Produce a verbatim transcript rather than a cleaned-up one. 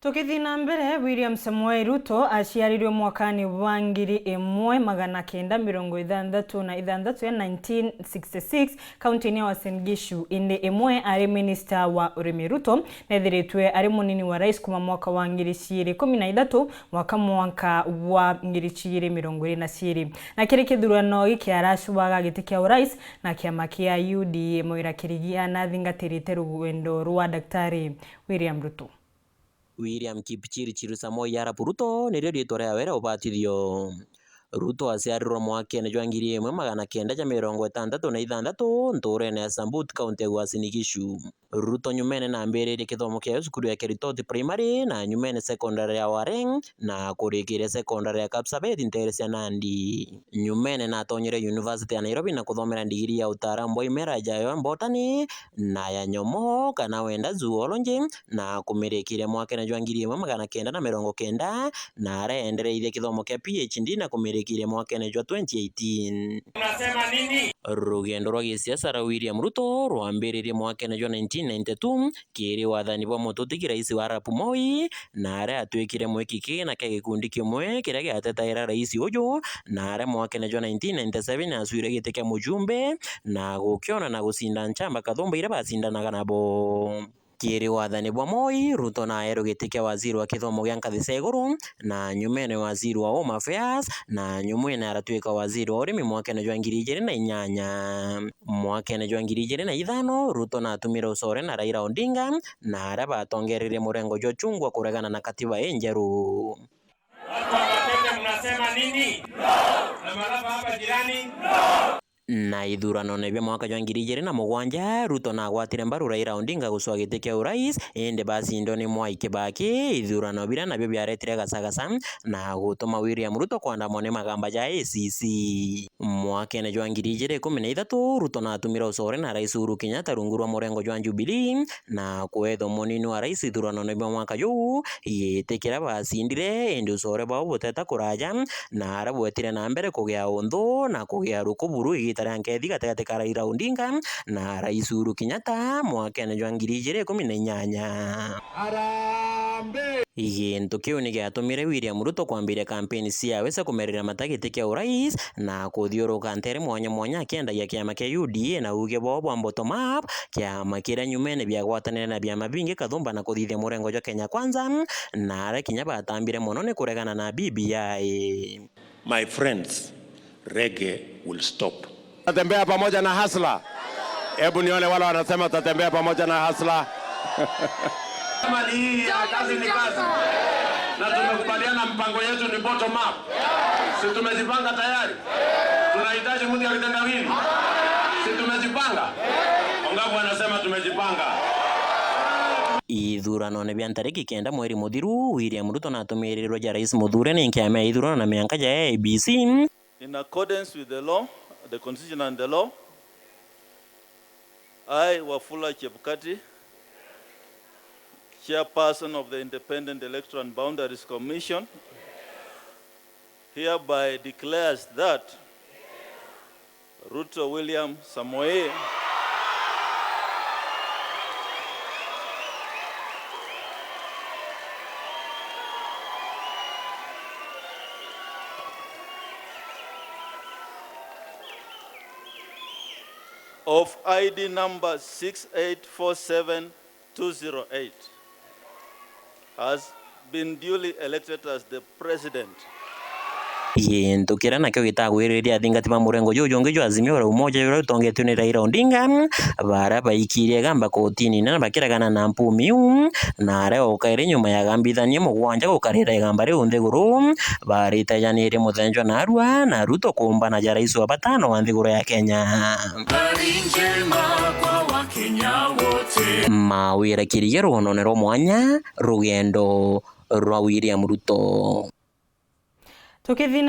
Tukithii na mbere, William Samoei Ruto aciarirwe mwakani bwa ngiri imwe magana kenda mirongo ithanthatu na ithanthatu, ya nineteen sixty-six, kaunti-ini ya Uasin Gishu. Indi imwe ari minista wa urimi. Ruto nethiritwe ari munini wa rais kuma mwaka wa ngiri ciiri kumi na ithatu mwaka mwanka wa ngiri ciiri mirongo iri na ciiri. Na kiri kithurano giki aracuaga giti kia urais na kiama kia U D A, Mawira Kirigi anathingatirite rugendo rwa Daktari William Ruto. William Kipchirchir Samoei Arap Ruto nirio riitwa riawe ria ubatithio. Ruto aciarirwe mwakene jwa ngiri imwe magana kenda ja mirongo itantatu na ithanthatu ntuurene ya Sambut, kaunti ya Uasin Gishu. Ruto nyumene naambiririe kithomo kiawe cukuru ya Keritot Primary na nyumene secondary ya Wareng na kurikiria secondary ya Kapsabet nteere cia Nandi. Nyumene natonyire University ya Nairobi na kuthomera ndigiri ya utaaramu bwa imera jayo mbotani na ya nyomo kana wenda zoology, na kumirikiria mwakene jwa ngiri imwe magana kenda na mirongo kenda, na areendereithia kithomo kia P H D na kumirikiria mwakene jwa twenty eighteen. Unasema nini? Rugendo rwa gisiasa rwa William Ruto rwambiririe mwakene jwa nineteen ninety-two kiri wathani bwa mututigi rais wa Arap Moi, na aria atwikire mwikiki na kia gikundi kimwe kiria giatetaira rais uju, na aria mwakene jwa nineteen ninety-seven acwire giti kia mujumbe na gukiona na gucinda nchamba kathumba iria bacindanaga nabo. Kiri wathani bwa Moi, Ruto naerwe giti kia waziri wa kithomo gia nkathi cia iguru, na nyumene waziri wa Home Affairs, na nyumwene aratwika waziri wa urimi mwakene jwa ngiri ijiri na inyanya. Mwakene jwa ngiri ijiri na ithano, Ruto natumire ucore na Raila Odinga, na aria batongererie murengo jwa chungwa kuregana na katiba injeru. Watu wa Matete, mnasema nini? Na Malava hapa jirani? Na ithuranone bia mwaka jwa ngiri ijiri na mugwanja, Ruto nagwatire mbaru Raila Odinga gucwa giti kia urais, indi bacindwa ni Mwai Kibaki, ithurano biria nabio biaretire gacagaca na gutuma William Ruto kwandamwa ni magamba ja A C C. Mwakene jwa ngiri ijiri ikumi na ithatu, Ruto natumire ucore na Rais Uhuru Kenyatta rungu rwa murengo jwa Jubilee, na kwethwa munini wa rais ithuranone bia mwaka juu, giti kiria bacindire, indi ucore bwao buteta kuraja, na aria bwetire na mbere kugia unthu na kugia rukubu ruu igita ria nkethi gatigati ka Raila Odinga na Rais Uhuru Kenyatta mwakene jwa ngiri ijiri ikumi na inyanya. Harambee! Gintu kiu ni giatumire William Ruto kwambiria kampeni ciawe cia kumerera mata giti kia urais na kuthiuruka ntere mwanya mwanya akiendagia kiama kia U D A na uuge bwao bwa bottom up, kiama kiria nyumene biagwatanire na biama bingi kathumba na kuthithia murengo jwa Kenya Kwanza, na aria kinya batambire mono ni kuregana na B B I. My friends, reggae will stop. Tatembea pamoja na Hustler. Hebu nione wale wanasema tatembea pamoja na Hustler. Kama ni hii ya kazi ni kazi. Na tumekubaliana mpango yetu ni bottom up. Si tumejipanga tayari? Tunahitaji mtu ya kitendawili. Si tumejipanga? Wangapi wanasema tumejipanga? Ithuranone bia ntariki kenda mweri muthiru, William Ruto natumirirwe ja rais muthure ni nkiama ya ithurano na mianka ja I E B C. In accordance with the law, the constitution and the law, I, Wafula Chebukati, chairperson of the Independent Electoral and Boundaries Commission, hereby declares that Ruto William Samoei of I D number six eight four seven two zero eight has been duly elected as the president. Gintu kiria nakio gitagwiriria athingati ba murengo juu jungi jwa Azimio la Umoja juria utongetue ni Raila Odinga, baria baikirie igamba kotini inene bakiregana na mpumi iu, na aria o kairi nyuma ya agambithania mugwanja gukarira igamba riu nthiguru, baritejanire muthenjwa narua na Ruto kuumbana ja rais wa batano wa nthiguru ya Kenya. Habari njema kwa Wakenya wote. Mawira Kirigiro, rwonone rwa mwanya, rugendo rwa William Ruto. Tukithina